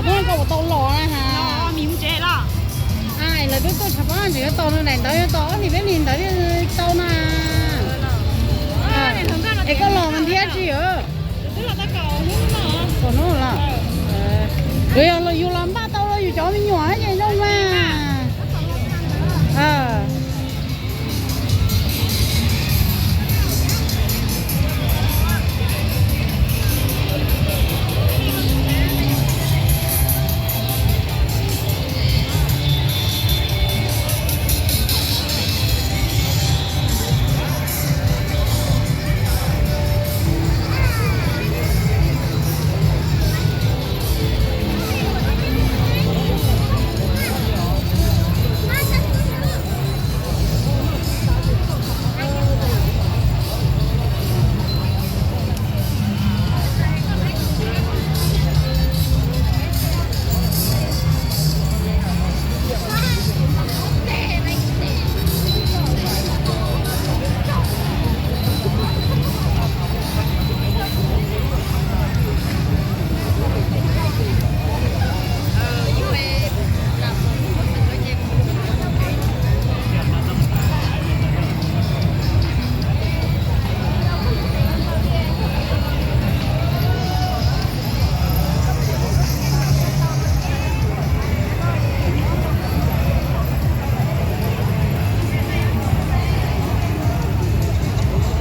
Koj puas tau los na ha? Lawv twb tuaj tshav pob tseem yuav tos nws daim ntawv, yuav tos ob hlis peb hlis ntawd thiaj tau na. Es koj los mas ntiab tsi os? Kaum hnub los? Yog yus los npaj tau los yus cov me nyuam ces